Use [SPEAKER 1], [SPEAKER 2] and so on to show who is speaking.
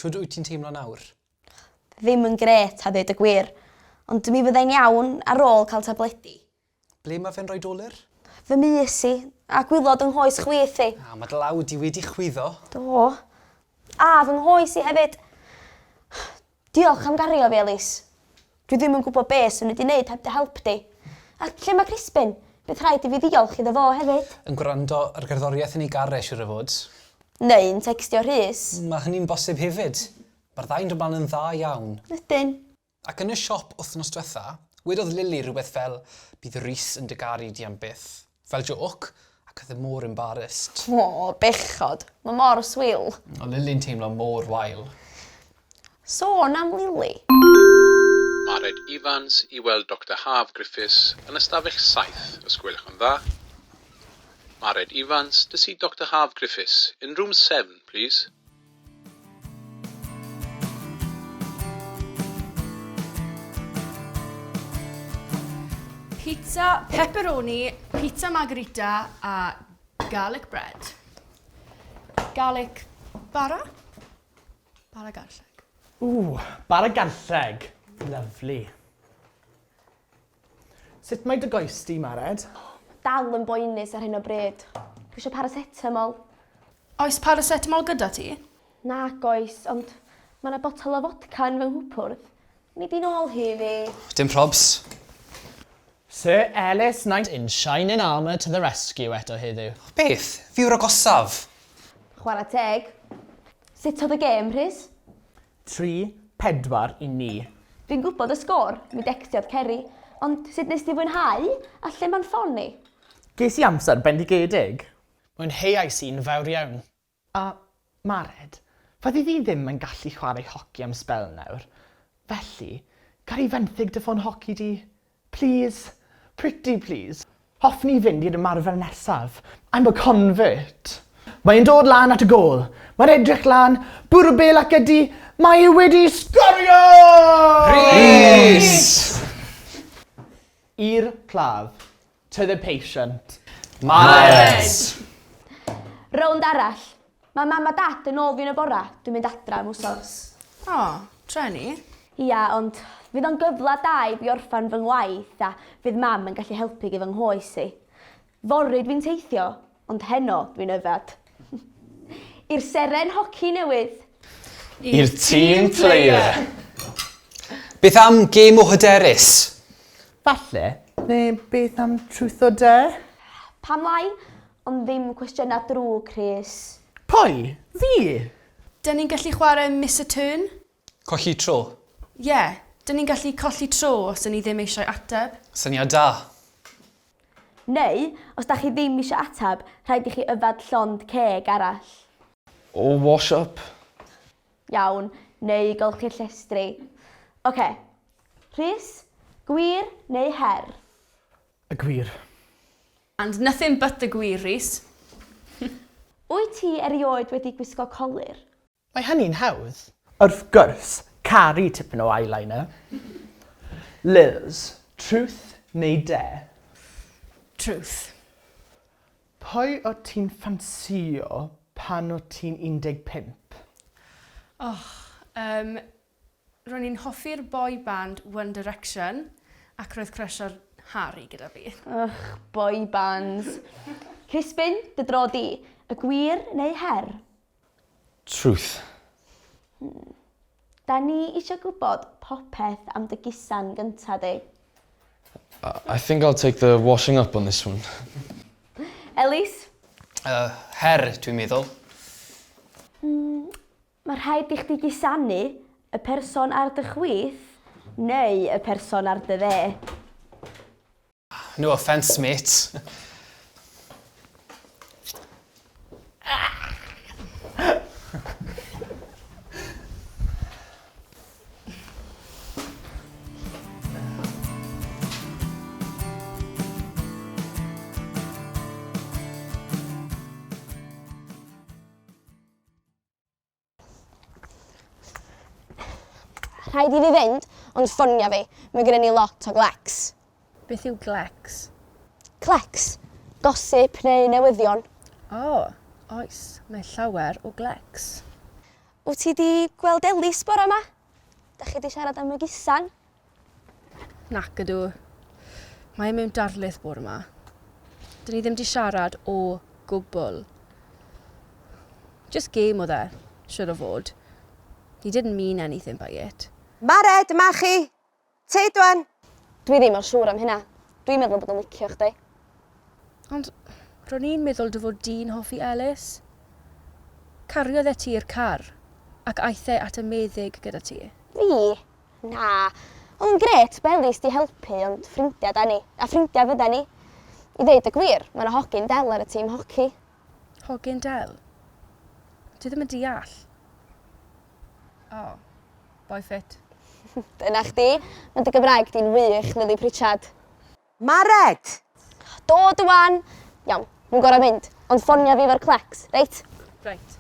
[SPEAKER 1] Shwd wyt ti'n teimlo nawr?
[SPEAKER 2] Ddim yn grêt a ddeud y gwir, ond mi fyddai'n iawn ar ôl cael tabledi.
[SPEAKER 1] Ble mae fe'n rhoi dolur?
[SPEAKER 2] Fy mys i, a gwylod yng nghoes chwith i.
[SPEAKER 1] A, mae dy law di wedi chwyddo.
[SPEAKER 2] Do. A, fy nghoes i hefyd. Diolch am gario fi, Elis. Dwi ddim yn gwybod be swn i 'di wneud heb dy help di. A lle mae Crispin? Bydd rhaid i fi ddiolch iddo fo hefyd.
[SPEAKER 1] Yn gwrando ar gerddoriaeth yn ei gar e, siŵr o fod.
[SPEAKER 2] Neu'n tecstio Rhys.
[SPEAKER 1] Mae hynny'n bosib hefyd. Mae'r ddau'n dod mlaen yn dda iawn.
[SPEAKER 2] Ydyn.
[SPEAKER 1] Ac yn y siop wythnos dwetha, wedodd Lily rhywbeth fel, 'Bydd Rhys yn dy garu di am byth', fel jôc, ac oedd e mor embarrassed.
[SPEAKER 2] O, bechod. Mae mor swil.
[SPEAKER 1] Oedd Lily'n teimlo mor wael.
[SPEAKER 2] Sôn am Lily.
[SPEAKER 3] Mared Evans i weld Doctor Haf Griffiths yn ystafell 7 os gwelwch yn dda. Mared Evans to see Doctor Haf Griffiths in room 7 please.
[SPEAKER 4] Pizza pepperoni, pizza margherita a garlic bread. Garlic bara? Bara garlleg.
[SPEAKER 5] Ww, bara garlleg. Lyfli. Sut mae dy goes di, Mared?
[SPEAKER 2] Dal yn boenus ar hyn o bryd. Dwi eisiau paracetamol.
[SPEAKER 4] Oes paracetamol gyda ti?
[SPEAKER 2] Nag oes, ond mae 'na botel o fodca yn fy nghwpwrdd. Nei di nôl hi i fi?
[SPEAKER 1] Dim probs.
[SPEAKER 5] Sir Ellis Knight
[SPEAKER 6] in shining armour to the rescue eto heddiw.
[SPEAKER 1] Beth? Fi yw'r agosaf!
[SPEAKER 2] Chwarae teg. Sut oedd y gêm, Rhys?
[SPEAKER 5] 3, 4 i ni.
[SPEAKER 2] Dwi'n gwybod y sgôr, mi decstiodd Ceri, ond sut nes di fwynhau a lle ma'n ffon i?
[SPEAKER 5] Ges i amser bendigedig.
[SPEAKER 6] Mwynheuais i'n fawr iawn.
[SPEAKER 5] A, Mared, fyddi di ddim yn gallu chwarae hoci am sbel nawr, felly, ga i fenthyg dy ffôn hoci di? Plîs? Pretty plîs? Hoffwn i fynd i'r ymarfer nesaf. I'm a convert. Mae e'n dod lan at y gôl. Mae'n edrych lan, bwrw bêl ac ydy, mae e wedi sgorio!
[SPEAKER 1] Rhys!
[SPEAKER 5] I'r claf. To the patient.
[SPEAKER 1] Mared!
[SPEAKER 2] Rownd arall. Mae mam a dad yn ôl fi yn y bora, dwi'n mynd adra am wsos.
[SPEAKER 4] O, trueni.
[SPEAKER 2] Ia, ond fydd o'n gyfle da i fi orffan fy ngwaith a fydd mam yn gallu helpu gyda fy nghoes i. Fory dwi'n teithio, ond heno dwi'n yfed. I'r seren hoci newydd!
[SPEAKER 1] I'r team player! Beth am gêm o hyderus?
[SPEAKER 5] Falle, neu beth am Truth or Dare?
[SPEAKER 2] Pam lai? Ond ddim cwestiynau drwg, Rhys.
[SPEAKER 5] Pwy? Fi?
[SPEAKER 4] Dyn ni'n gallu chwarae Miss a Turn?
[SPEAKER 1] Colli tro.
[SPEAKER 4] Ie, dyn ni'n gallu colli tro os dyn ni ddim eisiau ateb.
[SPEAKER 1] Syniad da.
[SPEAKER 2] Neu, os da chi ddim eisiau ateb, rhaid i chi yfed llond ceg arall.
[SPEAKER 7] Or wash up.
[SPEAKER 2] Iawn, neu golchi'r llestri. Oce. Rhys, gwir neu her?
[SPEAKER 5] Y gwir.
[SPEAKER 4] And nothing but the gwir, Rhys.
[SPEAKER 2] Wyt ti erioed wedi gwisgo colur?
[SPEAKER 6] Mae hynny'n hawdd.
[SPEAKER 5] Wrth gwrs, caru tipyn o eyeliner. Liz, truth neu dare?
[SPEAKER 4] Truth.
[SPEAKER 5] Pwy o't ti'n ffansïo pan o't ti'n 15?
[SPEAKER 4] Och, yym, Ro'n i'n hoffi'r boy band One Direction ac roedd crush ar Harry gyda fi.
[SPEAKER 2] Ych, boy bands. Crispin, dy dro di. Y gwir neu her?
[SPEAKER 7] Truth.
[SPEAKER 2] Hmm. Da ni eisiau gwybod popeth am dy gusan gynta di.
[SPEAKER 7] I think I'll take the washing up on this one.
[SPEAKER 2] Elis?
[SPEAKER 1] Uh, her, dwi'n meddwl.
[SPEAKER 2] Hmm, Mae rhaid i chdi gusanu y person ar dy chwith neu y person ar dy dde.
[SPEAKER 1] No offence, mate.
[SPEAKER 2] Rhaid i fi fynd, ond ffonia fi. Mae gennym ni lot o glecs.
[SPEAKER 4] Beth yw glecs?
[SPEAKER 2] Clecs? Gossip neu newyddion.
[SPEAKER 4] O, oes, mae llawer o glecs.
[SPEAKER 2] Wyt ti 'di gweld Elis bore 'ma? Dach chi 'di siarad am y gusan?
[SPEAKER 4] Nac ydw. Mae e mewn darlith bore 'ma. Dyn ni ddim 'di siarad o gwbl. Just gêm oedd e, siwr o fod. He didn't mean anything by it.
[SPEAKER 8] Mared, dyma chi! Te, dwan!
[SPEAKER 2] Dwi ddim mor siŵr am hynna. Dwi'n meddwl bod o'n licio chdi.
[SPEAKER 4] Ond ro'n i'n meddwl dy fod di'n hoffi Elis. Cariodd e ti i'r car, ac aeth e at y meddyg gyda ti.
[SPEAKER 2] Fi? Na. Oedd o'n grêt bo Elis 'di helpu ond ffrindia 'da ni, a ffrindia fydda ni. I ddeud y gwir, mae 'na hogyn del ar y tîm hoci.
[SPEAKER 4] Hogyn del? Dwi ddim yn deall. O, boi ffit.
[SPEAKER 2] Dyna chdi. Mae dy Gymraeg di'n wych, Lily Pritchard.
[SPEAKER 8] Mared!
[SPEAKER 2] Dod ŵan! Iawn, dwi'n gorau mynd, ond ffonia fi efo'r clecs, reit?
[SPEAKER 4] Reit.